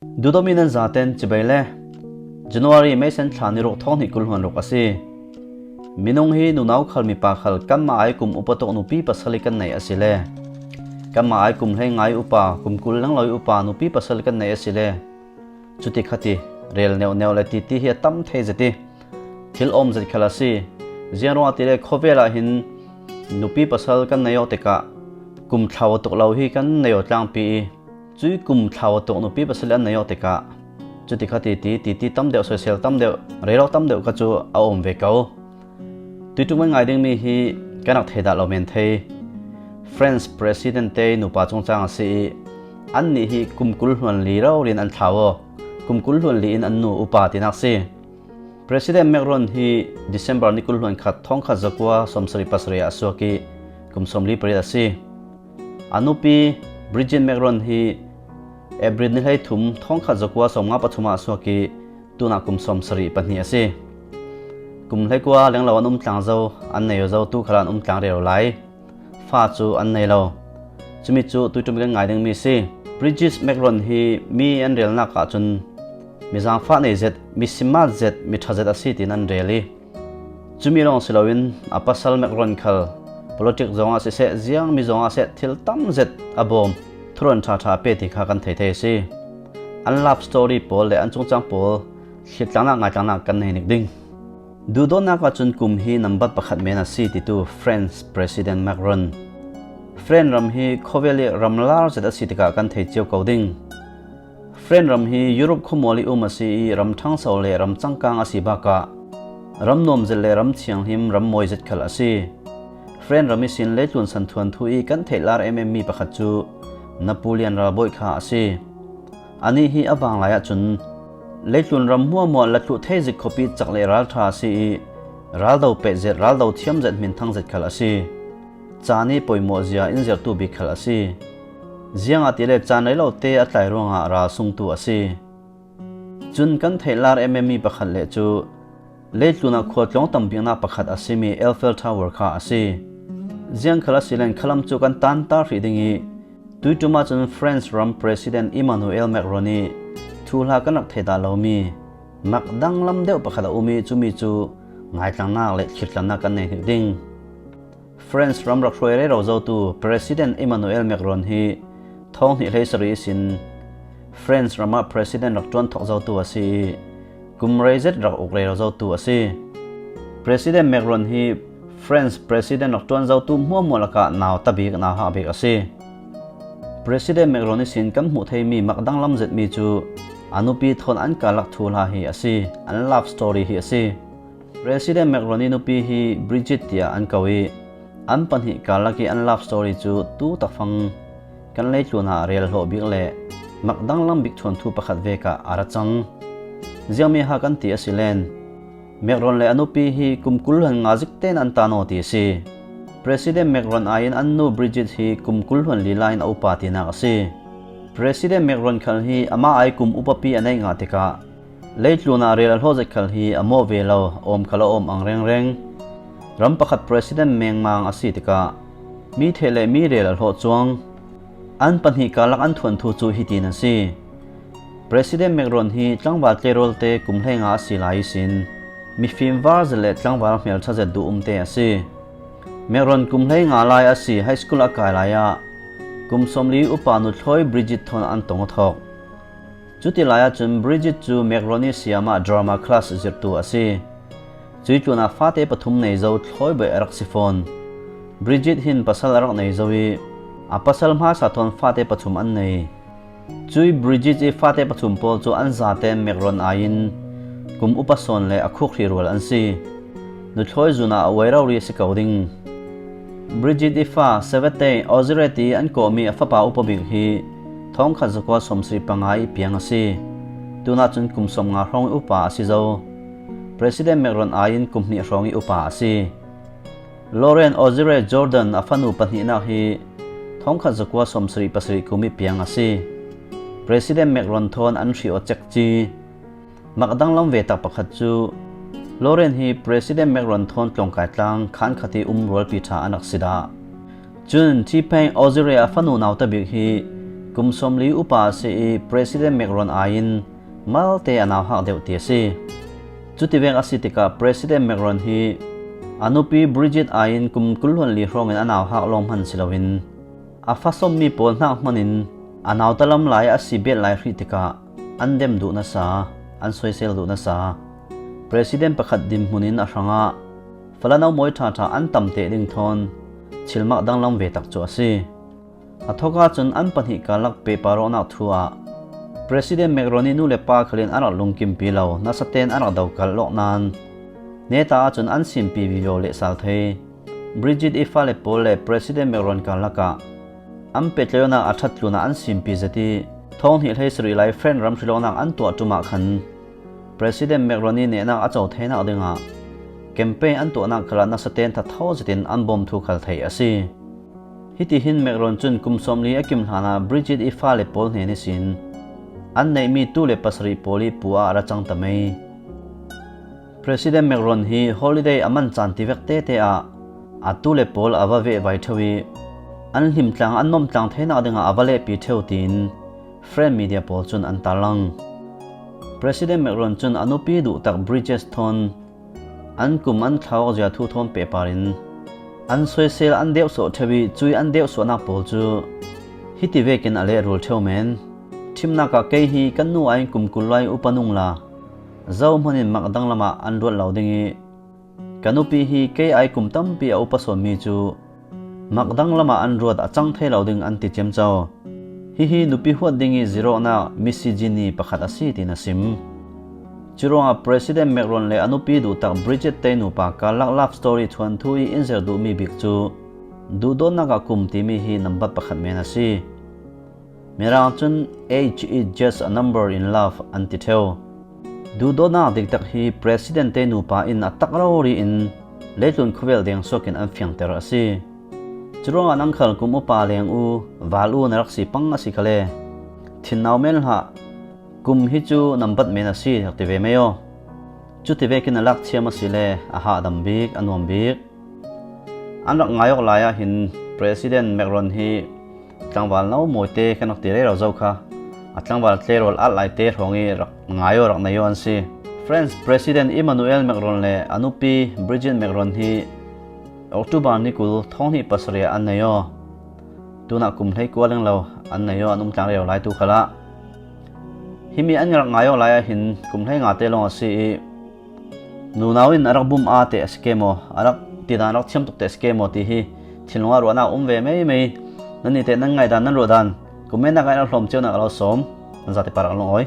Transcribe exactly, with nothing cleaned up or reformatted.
Duhdaw mi nan zaten chibai le. January, May sen thla ni ruk, thawng hnih kul hluan ruk a si. Minung hi nunau khal mipa khal kanmah ai kum upa tuk nupi pasal i kan nei a si le, kanmah ai kum hleinga i upa, kum kul lenglo i upa nupi pasal i kan nei a si le, chuti khat i rel neuhneuh le titi hi a tam thei zet i thil awm zet khal a si. Ziang ruangah ti le, khawvel ah hin nupi pasal kan nei awk tikah kum thlau a tuk lo hi kan nei aw tlangpi i, cui kum thlau a tuk nupi pasal i an nei awk tikah chuti khat i ti, titi tam deuh, soisel tam deuh, rel awk tam deuh kha cu a awm ve ko. Tuiṭum kan ngai dingmi hi kan rak thei dah lo men thei. France President te nupa cungcang a si i, annih hi kum kul hluan li rori in an thlau aw. Kum kul hluan li in an nu upa tinak si. President Macron hi December ni kul hluan khat, thawng khat zakua sawmsarih pasarih ah a suak i, kum sawmli pariat a si. A nupi Brigitte Macron hi April ni hleithum, thawng khat zakua sawmnga pathum ah a suak i, tunah kum sawmsarih pahnih a si. Kum hleikua lenglo an um tlang zo, an nei aw zo, tu khalah an um tlang rero lai. Fa cu an nei lo. Cumi cu tuiṭum kan ngai dingmi si. Brigitte Macron hi mi an relnak ahcun mi zaangfah nei zet, mi simat zet, mi ṭha zet a si tiin an rel i, cumi lawng si loin a pasal Macron khal politic zongah siseh, ziangmi zongah seh, thil tam zet a bawm, thuron ṭhaṭha a pe ti kha kan thei thei a si. An love story pawl le an cungcang pawl thlirtlangnak, ngaithlangnak kan nei nik ding. Duhdawtnak ahcun kum hi nambat pakhat men a si titu France President Macron. France ram hi khawvel i ram lar zet a si tikah kan thei cio ko ding. France ram hi Europe khuamual i um a si i, ram ṭhangso le ram cangkang a si bakah ram nuam zet le ram thianghlim, ram mawi zet khal a si. France ram ihsin leitlun santhuanthu i kan theih lar emem mi pakhat cu Napoleon ralbawi kha a si. Anih hi a vanglai ahcun leitlun ram hmuahhmuah latluh thei zik khuapi cak le ralṭha a si i, raldo peh zet, raldo thiam zet, hminthang zet khal a si. Caan i poimawh zia in zirhtu bik khal a si. Ziangahtile caan rei lote a tlai ruangah ral sungtu a si. Cun kan theih lar emem mi pakhat le cu leitlun ah khua tlawng tam biknak pakhat a simi Eiffel Tower kha a si. Ziang khal a si len khalam cu kan tantar hrih ding i, tuiṭum ahcun France ram President Emmanuel Macron i thuhla kan rak thei dah lomi mak danglam deuh pakhat a um i, cumi cu ngaithlangnak le thlirtlannak kan nei hnik ding. France ram rak hruai rero zotu President Emmanuel Macron hi thawng hnih hlei sarih ihsin France ram ah President rak ṭuan thawk zotu a si i, kum rei zet rak uk rero zotu a si. President Macron hi France President rak ṭuan zotu hmuahhmuah lakah nauta bik, nauhak bik a si. President Macron ihsin kan hmuh theimi mak danglam zetmi cu a nupi thawn an karlak thuhla hi a si, an love story hi a si. President Macron i nupi hi Brigitte tiah an ko i, an pahnih karlak i an love story cu tu takfang kan leitlun ah rel hlawh bik le mak danglam bik thuanthu pakhat vek ah a ra cang. Ziangmi ha kan ti a si len, Macron le a nupi hi kum kul hluan nga zik tein an tan aw ti a si. President Macron aiin an nu Brigitte hi kum kul hluan li lai in a upa tinak a si. President Macron khal hi amah ai kum upapi a neih ngah tikah, leitlun ah rel a hlawh zet khal hi a mawh ve lo, a awm khal a awm ang rengreng. Ram pakhat president mengmang a si tikah, mi theih le mi rel a hlawh cuang. An pahnih karlak an thuanthu cu hitin a si. President Macron hi tlangval tleirawl te kum hleinga a si lai ihsin, mifim var zet le tlangval hmelṭha zet duh umte a si. Macron kum hleinga lai a si, high school a kai lai ah kum sawmli upa nuthlawi Brigitte thawn an tong a thawk. Cuti lai ahcun Brigitte cu Macron i siam ah drama class zirhtu a si. Cuih tlunah fate pathum nei zo thlawi baih a rak si fawn. Brigitte hin pasal a rak nei zo i, a pasal hmaisa thawn fate pathum an nei. Cuih Brigitte i fate pathum pawl cu an zaten Macron aiin kum upa sawn le a khukhri rual an si. Nuthlawi zun ah a uai rori a si ko ding. Brigitte i fa Savette, Auzire ti an kawhmi a fapa upa bik hi thawngkhat zakua sawmsarih panga i piang a si. Tunah cun kum sawmnga hrawng i upa a si zo. President Macron aiin kum hnih hrawng i upa a si. Laurent Auzire Jourdan a fanu pahnihnak hi thawngkhat zakua sawmsarih pasarih kum i piang a si. President Macron thawn an hrih aw cekci. Mak danglam ve tak pakhat cu Laurent hi President Macron thawn tlawngkai tlang khan khat i um rualpi ṭha an rak si dah. Cun T-Pain Auzire a fanu nauta bik hi kum sawmli upa a si i President Macron aiin malte a nauhak deuh ti a si. Cutivek a si tikah President Macron hi a nupi Brigitte aiin kum kul hluan li hrawngin a nauhak lawng hman si loin a fa sawmmi pawl hnak hmanin a nauta lam lai a si bet lai hrih tikah an dem duh nasa, an soisel duh nasa, President pakhat dinhmunin a hrangah falano mawi ṭhaṭha an tam teh ding thawn thilmak danglam ve tak cu a si. A thawk ahcun an pahnih karlak pehpar awknak thu ah President Macron i nu le pa khalin a rak lungkimpi lo, nasa tein a rak dokalh lawk nain neta ahcun an simpi vivo lehsal thei. Brigitte i fale pawl le President Macron karlak ah an pehtlaihnak a ṭhat tlunah an simpi zet i thawng hnih hleisarih lai French ram hrilawknak an tuah ṭum ah khan President Macron i nehnak a co theinak dingah campaign an tuahnak khalah nasa tein thatho zetin an bawm thu khal theih a si. Hitihin Macron cun kum sawmli a kim hlanah Brigitte i fale pawl hnen ihsin an neihmi tu le pasarih pawl i pu ah a ra cang ta mei. President Macron hi holiday a man caan tivek tete ah a tu le pawl a va vehvai ṭheu i an hlimtlang, an nomtlang theinak dingah a va lehpi ṭheu tiin French media pawl cun an tarlang. President Macron cun a nupi duhtak Brigitte thawn an kum an thlau awk zia thu thawn pehpar in an soisel an deuhsawh ṭheu i cui an deuhsawhnak pawl cu hitivekin a lehrul ṭheu men. Ṭhimnak ah kei hi kan nu aiin kum kul lai upa nung la, zohman in mak danglam ah an ruat lo ding i ka nupi hi kei ai kum tampi a upa sawnmi cu mak danglam ah an ruat, a cang thei lo ding an ti ciamco. Hihi nupi huat ding i zirawhnak misogyny pakhat a si, tiin a sim. Curuangah President Macron le a nupi duhtak Brigitte te nupa karlak love story thuanthu i in zer duhmi bik cu duhdawtnak ah kum timi hi nambat pakhat men a si. Mirang cun, "Age is just a number in love," an ti ṭheu. Duhdawtnak diktak hi President te nupa in a tak rori in leitlun khuavel deng suakin an fiangter a si. Curuangah nang khal kum upa leng u, val u na rak si pang a si khal e. Thinnau men hlah, kum hi cu nambat men a si, rak ti ve mei aw. Cuti vekin a lak thiam a si le a hahdam bik, a nuam bik. An rak ngai awk lai ah hin President Macron hi tlangval no mawite kan rak ti rero zo kha, a tlangval tleirawl alh laite hrawng i rak ngai aw, rak nei aw an si. French President Emmanuel Macron le a nupi Brigitte Macron hi October ni kul thawng hnih pasarih ah an nei aw. Tunah kum hlei kua lenglo an nei aw, an um tlang rero lai tu khalah. Himi an rak ngai awk lai ah hin kum hlei ngate lawng a si i, nunau in a rak bum aa teh a si ke maw, a rak tidan a rak thiam tuk teh a si ke maw ti hi thinlung ah ruahnak a um ve meimei. Nannih teh nan ngaihdan, nan ruahdan comment ah kan rak hlawm cio, na ka lo sawm, nan zate pa rak lungawi.